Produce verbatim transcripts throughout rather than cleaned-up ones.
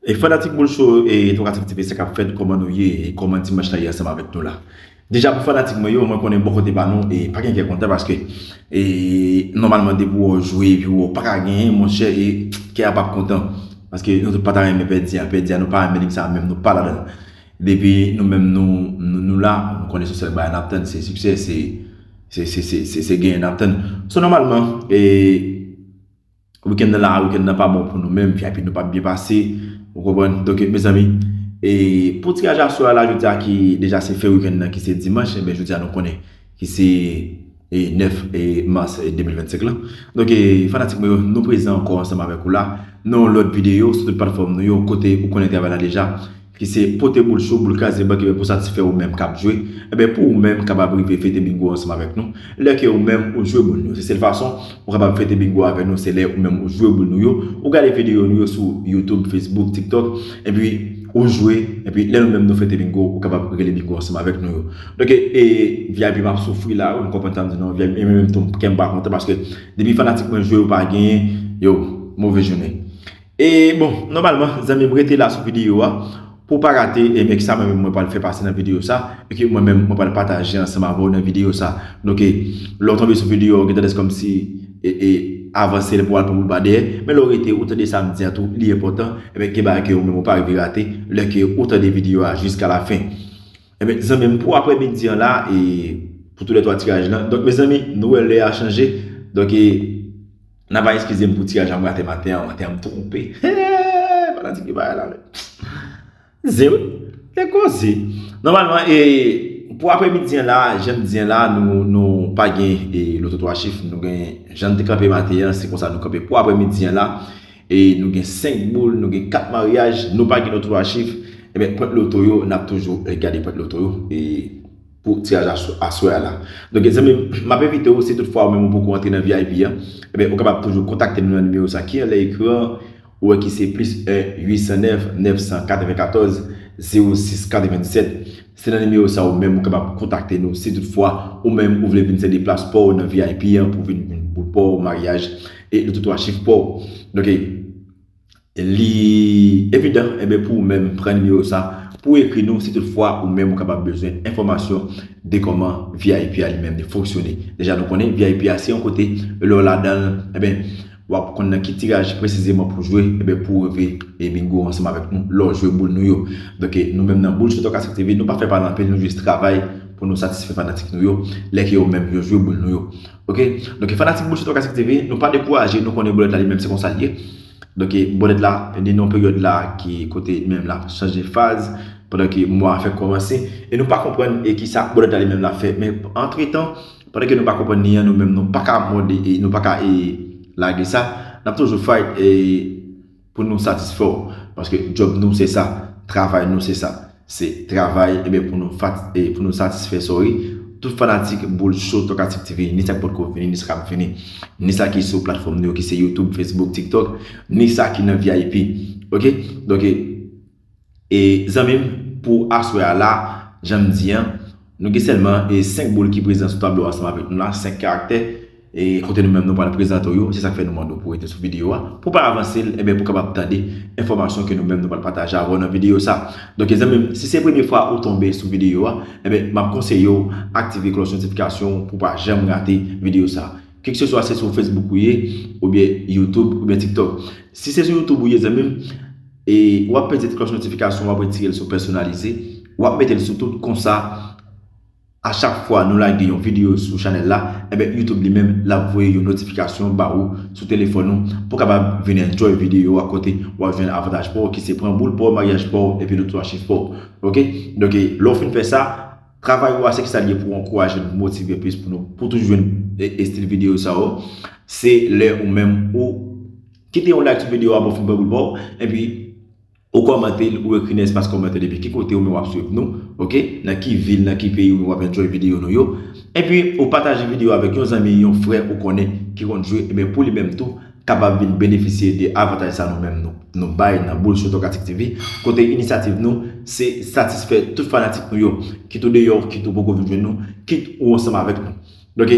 E fanatik Boul Show e Tokasik T V, sa k ap fèt, kòman nou ye, e kòman dimanch la ye ansanm avèk nou la? Deja pou fanatik mwen yo, mwen konnen bò kote pa nou, e pa gen kè kontan paske e nòmalman depi w jwe epi w pa ka genyen, monchè, e kè a p ap kontan. Paske nou tout pa ta renmen pèdi a, pèdi a nou pa renmen nèg sa menm, nou pa ladan l. Depi nou menm nou, nou, nou la, nou konnen se sèl bagay n ap tann, se siksè, se se, se, se, se, se genyen n ap tann. So nòmalman, e, wikenn nan la, wikenn nan pa bon pou nou menm, V I P nou p ap byen pase, ou konprann? Donk, mezanmi, e, pou tiraj aswè a la, jodi a ki deja se fen wikenn nan, ki se dimanch, enben, jodi a nou konnen ki se, e, nèf, e, mas, e, de mil vennsenk lan. Donk, e, fanatik mwen yo, nou prezan ankò ansanm avèk ou la, nan yon lòt videyo, sou tout platfòm nou yo, kote ou konnen travay la deja, ki se pote Boul Show, boul kraze bank, enben pou satisfè ou menm k ap jwe, enben pou ou menm kapab rive fete bingo ansanm avèk nou, lè ke ou menm ou jwe boul nou yo. Se sèl fason ou kapab fete bingo avèk nou, se lè ou menm ou jwe boul nou yo, ou gade videyo nou yo sou YouTube, Facebook, TikTok, epi ou jwe, epi lè nou menm nou fete bingo, ou kapab rele bingo ansanm avèk nou yo. Donk, e, e, V I P m ap soufri la, ou konprann sa m di non, V I P, e mwen menm tou, kè m pa kontan, paske depi fanatik mwen jwe, yo pa genyen, yo, move jounen. E bon, nòmalman, zanmi m, rete la sou videyo a pou w pa rate, e, men ki sa mwen menm mwen pral fè pase nan videyo sa, e ke mwen menm mwen pral pataje ansanm avè w nan videyo sa. Donk, e, lè w tonbe sou videyo a, ou gen tandans kòmsi, e, e, avanse l pou w al pran boul ba dèyè, men lè w rete, ou tande sa m di a tou, li enpòtan, e men gen bagay ke ou menm ou pa rive rate, lè ke ou tande videyo a jiska la fen. Enben, zanmi m, pou aprèmidi an la, e pou tou lè twa tiraj lan. Donk, mezanmi, nou wè lè a chanje. Donk, e, n a va eskize m pou tiraj an m rate maten an. Maten an, m twonpe. Fanatik yo bagay la, men. Zen, wi. Lè koze. Nòmalman, e pou aprèmidi an la, jan m di an la, nou, nou pa gen, e, loto twa chif, nou gen jan n te kanpe maten an, se konsa nou kanpe pou aprèmidi an la. E nou gen senk boul, nou gen kat maryaj, nou pa gen loto twa chif, enben, pwent loto yo, n ap toujou, e, gade pwent loto yo, e pou tiraj asw-, aswè a la. Donk, zanmi m, m ap envite w, si tout fwa ou menm ou poko antre nan V I P an, enben, ou kapab toujou kontakte nou nan nimewo sa ki anlè ekran an, ou wè ki se plis en, uit san nèf, nèf san katrevenkatòz, zewo sis katrevennsèt. Se nan nimewo sa ou menm ou kapab kontakte nou si tout fwa ou menm ou vle vin sede plas pa w nan V I P an pou vin, vin boul pa w, maryaj, e loto twa chif pa w. Donk, e, li evidan, enben, pou ou menm, pran nimewo sa pou w ekri nou si tout fwa ou menm ou kapab bezwen enfòmasyon de kòman V I P a li menm li fonksyone. Deja, nou konnen V I P a se yon kote, lè w ladan l, enben, w ap konn nan ki tiraj presizeman pou w jwe, enben, pou w rive e bingo ansanm avèk nou, lè w jwe boul nou yo. Donk, e, nou menm nan Boul Show Tokasik T V, nou pa fè pale anpil, nou jis travay pou nou satisfè fanatik nou yo, lè ke yo menm yo jwe boul nou yo. Oke? Donk, fanatik Boul Show Tokasik T V, nou pa dekouraje, nou konnen bòlèt la li menm se konsa l ye. Donk, e, bòlèt la, li nan yon peryòd la ki kote li menm l ap chanje faz, pandan ke mwa a fèk kòmanse, e nou pa konprann e kisa bòlèt la li menm l ap fè. Men, antretan, pandan ke nou pa konprann li an, nou menm nou pa ka mòde, e nou pa ka, e, lage sa. N ap toujou fight, e, pou nou satisfè w. Paske djòb nou se sa, travay nou se sa. Se travay, enben, pou nou fat-, e, pou nou satisfè, sorry, tout fanatik Boul Show Tokasik T V, ni sa k potko vini, ni sa k ap vini, ni sa ki sou platfòm nou yo, ki se YouTube, Facebook, TikTok, ni sa ki nan V I P. Oke? Donk, e, e, zanmi m, pou aswè a la, jan m di an, nou gen sèlman, e, senk boul ki prezan sou tablo ansanm avèk nou la, senk karaktè, e kote nou menm nou pral prezante w yo, se sa k fè nou mande w pou w rete sou videyo a, pou w pa avanse l, enben, pou w kapab tande enfòmasyon ke nou menm nou pral pataje avè w nan videyo sa. Donk, zanmi m, si se premye fwa ou tonbe sou videyo a, enben, m ap konseye w aktive klòch notifikasyon pou w pa janm rate videyo sa. Kèlkeswa se sou Facebook ou ye, oubyen YouTube, oubyen TikTok. Si se sou YouTube ou ye, zanmi m, e w ap peze ti klòch notifikasyon, w ap retire l sou pèsonalize, w ap mete l sou tout, konsa, a chak fwa nou lage yon videyo sou chanèl la, enben, YouTube li menm, l ap voye yon notifikasyon ba ou sou telefòn ou pou w kapab vin enjoy videyo a kote w ap jwenn avantaj pa w ki se pran boul pa w, maryaj pa w, epi loto a chif pa w. Oke? Donk, e, lè w fin fè sa, travay ou a se ki sa l ye pou ankouraje nou, motive plis pou nou, pou toujou jwenn, e, estil videyo sa yo. Se lè ou menm ou kite yon like sou videyo a, bon, fin pran boul pa w, epi ou kòmante l, ou ekri nan espas kòmantè depi ki kote ou menm w ap swiv nou, oke? Nan ki vil, nan ki peyi ou menm w ap enjoy videyo nou yo. Epi, ou pataje videyo avèk yon zanmi, yon frè ou konnen ki konn jwe, enben, pou li menm tou, kapab vin benefisye de avantaj sa nou menm nou, nou bay nan Boul Show Tokasik T V, kote inisyativ nou, se satisfè tout fanatik nou yo, kit ou deyò, kit ou poko vin jwenn nou, kit ou ansanm avèk nou. Donk,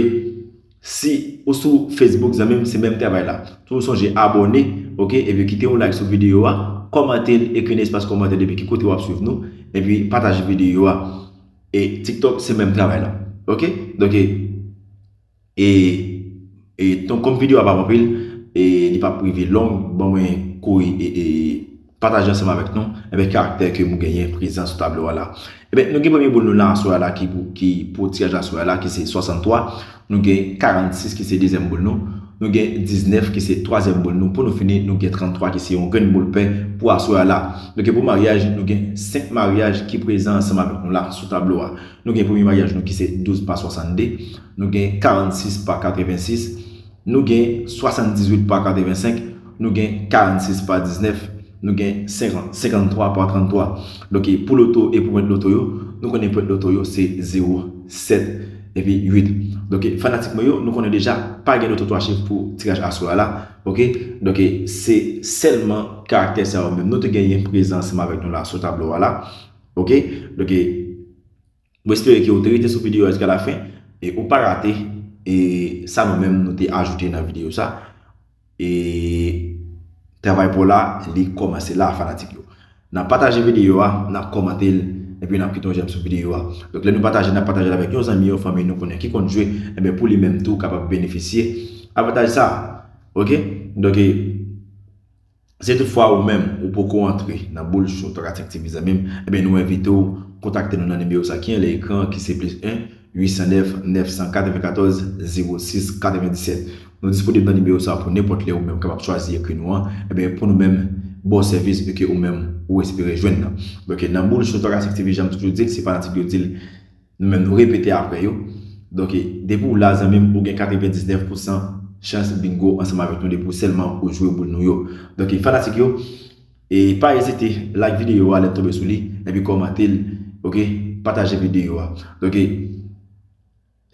si ou sou Facebook, zanmi m, se menm travay la. Toujou sonje abòne, oke, epi kite yon like sou videyo a, kòmante l, ekri nan espas kòmantè depi ki kote w ap swiv nou, epi pataje videyo a. E TikTok, se menm travay la. Ok? Donk, e, e, e, donk, kòm videyo a pa anpil, e li p ap rive long, ban mwen kouri e, e pataje ansanm avèk nou, enben, karaktè ke nou genyen prezan sou tablo a la. Enben, nou gen premye boul nou la aswè a la ki pou, ki pou tiraj aswè a la, ki se swasanntwa. Nou gen karannsis ki se dezyèm boul nou. Nou gen diznèf ki se twazyèm boul nou. Pou nou fini, nou gen tranntwa ki se yon grenn boul pè pou aswè a la. Donk, pou maryaj, nou gen senk maryaj ki prezan ansanm avèk nou la sou tablo a. Nou gen premye maryaj nou ki se douz pa swasannde. Nou gen karannsis pa katrevensis. Nou gen swasanndizuit pa katrevensenk. Nou gen karannsis pa diznèf. Nou gen senkant, senkanntwa pa tranntwa. Donk, pou loto e pou pwent loto yo, nou konnen pwent loto yo se zewo, sèt, epi uit. Donk, fanatik mwen yo, nou konnen deja, pa gen loto twa chif pou tiraj aswè a la. Ok? Donk, se sèlman karaktè sa yo menm. Nou te genyen prezan ansanm avèk nou la sou tablo a la. Ok? Donk, mwen espere ke ou te rete sou videyo a jiska lafen e ou pa rate e sa nou menm nou te ajoute nan videyo sa. E travay pa w la, li kòmanse la, fanatik yo. N ap pataje videyo a, n ap kòmante l, epi n ap kite yon jèm sou videyo a. Donk, lè nou pataje, n ap pataje l avèk yon zanmi, yon fanmi nou konnen ki konn jwe, enben, pou li menm tou kapab benefisye avantaj sa a. Ok? Donk, e, si toutfwa ou menm, ou poko antre nan boul show Toratik T V zanmi m, enben, nou envite w kontakte nou nan nimewo sa ki anlè ekran an, ki se plis en, uit san nèf, nèf san katrevenkatòz, zewo sis, katrevendiset. Nou disponib nan nimewo sa pou nenpòt lè ou menm kapab chwazi ekri nou an, enben, pou nou menm ba w sèvis ke ou menm ou espere jwenn nan. Donk, nan boul show Toratik T V, jan m toujou di l, si fanatik yo di l, nou menm nou repete apre yo. Donk, depi w la, zanmi m, ou gen katrevendiznèf pousan chans bingo ansanm avèk nou depi w sèlman ou jwe boul nou yo. Donk, fanatik yo, e pa ezite, like videyo a lè n tonbe sou li, epi kòmante l, ok? Pataje videyo a. Donk,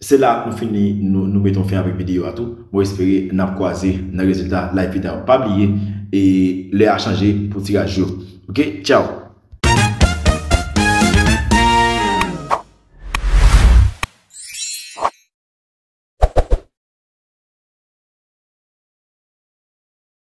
se la nou fini, nou, nou mete yon fen avèk videyo a tou. Mwen espere n ap kwaze nan rezilta live videyo. Pa bliye, e lè a chanje pou tiraj yo. Ok? Tchaw!